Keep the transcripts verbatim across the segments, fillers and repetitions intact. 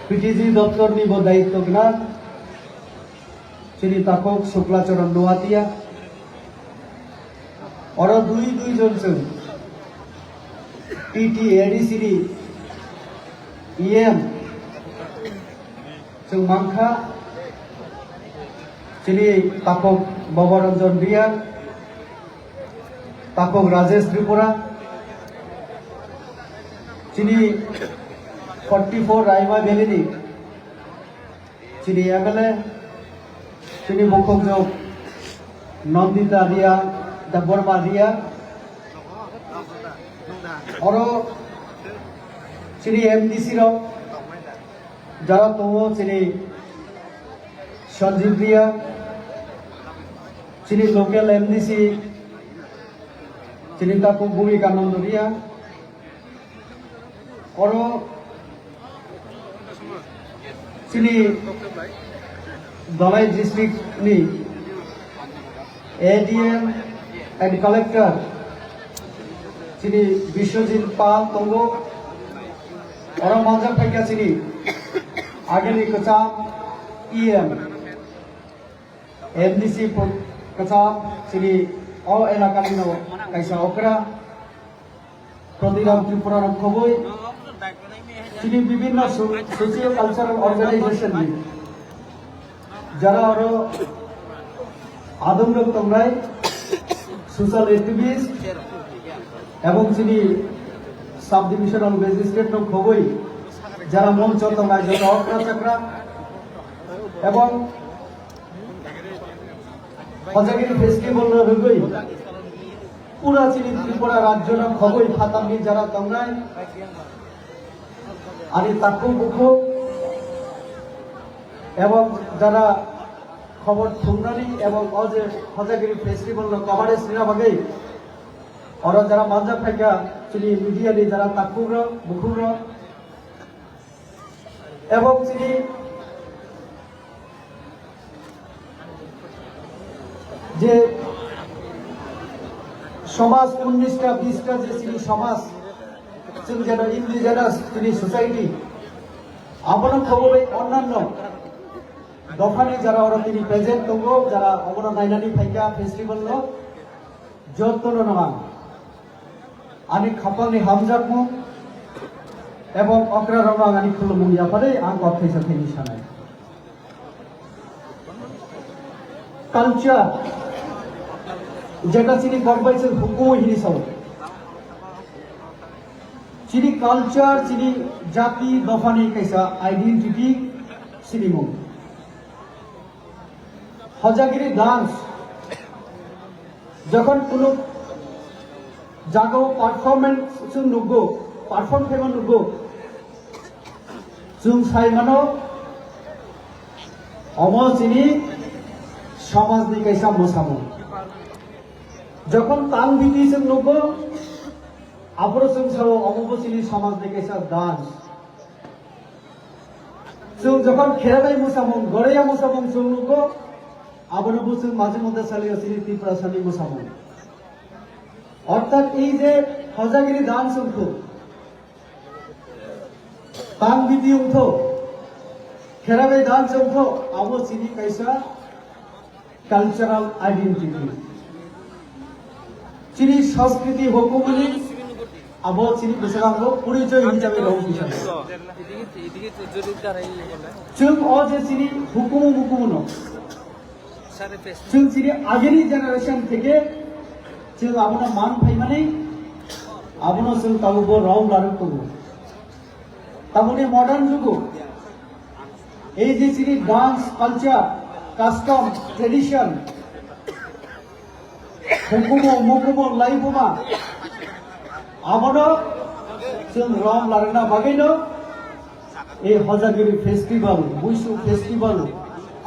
P T G doptor ni bo daityo gwnang chini takhuk Shukla Charan Noatia. Oro dui dui jon chwng P T A D C ni E M chwng mankha, chini takhuk Baba Ranjan Reang, takhuk Rajesh Tripura, chini forty four Raima Valley ni chini M L A, chini bukhukjwk Nandita Reang, Debbarma Reang, oro chini M D C rok jara tongo, chini Sanjeev Reang, chini local M D C, chini takhuk Bhumika Nando Reang, oro chini Dhalai district ni A D M and collector chini Biswajit Pal tongo. Oro manjak phaikha chini agini kwcham E M, M D C kwcham chini o elakani no kaisa okra Pratibha Tripura rok khobwi chini bibhinno so-, socio cultural organization ni jara oro adong rok tongnai, social activist ebong chini sub divisional magistrate rok khobwi jara moncho tongnai joto okra chakra ebong Hojagiri festival no rwgwi pura chini Tripura rajyo no khobwi phatarni jara tongnai, ani takhuk bukhuk ebong jara khobor thumnani ebong o je Hojagiri festival no coverage rina bagwi oro jara manjak phaikha chini media ni jara takhuk rok, bukhuk rok, ebong chini je somaj unnista bista je chini somaj, chwng jeno indigenous chini society, abono khobwi onnanno dophani jara oro tini present tongo, jara obono nainani phaikha festival no, jotono no ang ani khapangni hamjakmung ebong okra rokno ang ani khulumung yapharwi ang kok thaisa thani sanai. Culture, jeta chini kokbai chwng hukumu hini sao. Chini culture, chini jati dophani kaisa identity sinimung. Hojagiri dance, jokhon kunu jagao performance chwng nukgo, perform khaima nukgo, chwng sai mano, omo chini somajni kaisa mwsamung. Jokhon tang biti chwng nukgo, aphuru chwng sao omo bo chini somajni kaisa dance. Chwng jokhon kheranai mwsamung, goreya mwsamung chwng nukgo, abono bo chwng majhe moddhe salio chini Tiprasani mwsamung. Orthat ei je Hojagiri dance wngkhu, tang biti wngkhu, kheranai dance wngkhu, abo chini kaisa cultural identity. Chini sanskriti hukumuni abo chini bwskango porichoi hisabe rw kisa. Chwng o je chini hukumu mukumuno, chwng chini agini generation theke chwng abono man phaimani, abono chwng tabukbo rw larwk tongo. Tabukni modern jugo ei je chini dance, culture, custom, tradition, hukumu mukumu laibuma, abono chwng rw larwkna bagwino ei Hojagiri festival, Buisu festival,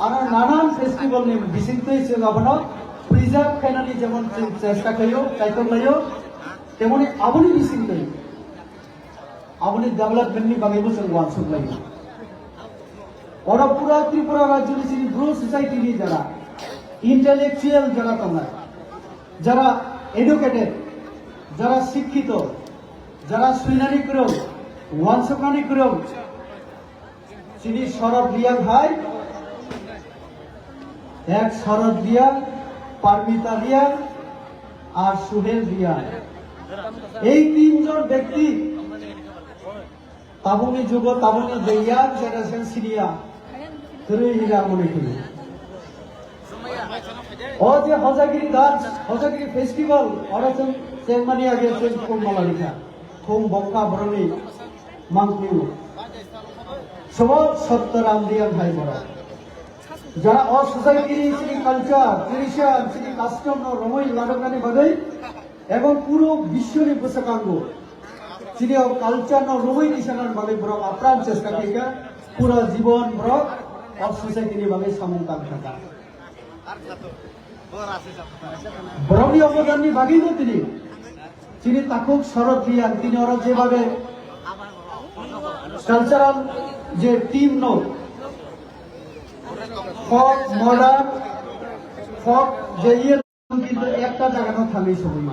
aro nanan festival ni bisingtwi chwng abono preserve khainani jemon chwng chesta khlaio, kaitor laio, temoni aboni bisingtwi aboni development ni bagwi bo chwng uansuk lai. Oro pura Tripura rajyo ni chini Bru society ni jara intellectual jara tongnai, jara educated, jara sikkito, jara swinani kwrwng, uansuknani kwrwng, Chini Sharad Reang hai, ek Sharad Reang, Parmita Reang, ar Suhel Reang. Ei tinjon bekti tabukni jugo, tabukni je young generation siniya, kwrwi hira mone kini. O je Hojagiri dance, Hojagiri festival, oro chwng chengmani age chwng khum malalikha, khum bokha borokni mangphiu. Sobo Sotto Ram Reang hai borok. Jara o society ni chini culture, tradition, chini custom no romwi ladoknani bagwi ebong puro biswni bwskango chini o culture no romwi tisanani bagwi borok apran chesta khaikha, pura jibon borok o society ni bagwi samung tang thangkha. Borokni obodanni bagwino tini chini takhuk Sharad Reang tini oro jebabe cultural je team no, folk, modern, folk je iye kintu ekta jaga no thangwi sogwi.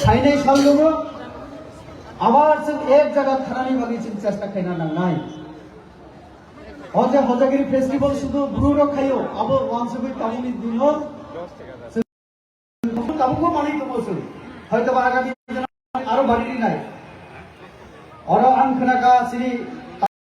Phainai salgo abar chwng ek jaga thanani bagwi chwng chesta khaina nangnai. O je Hojagiri festival sudu bru rok khaio, abo wansugwi tabukni dino tabukbo manwi tongo chwng. Hoytoba agami aro bari rinai. Oro ang khwnakha chini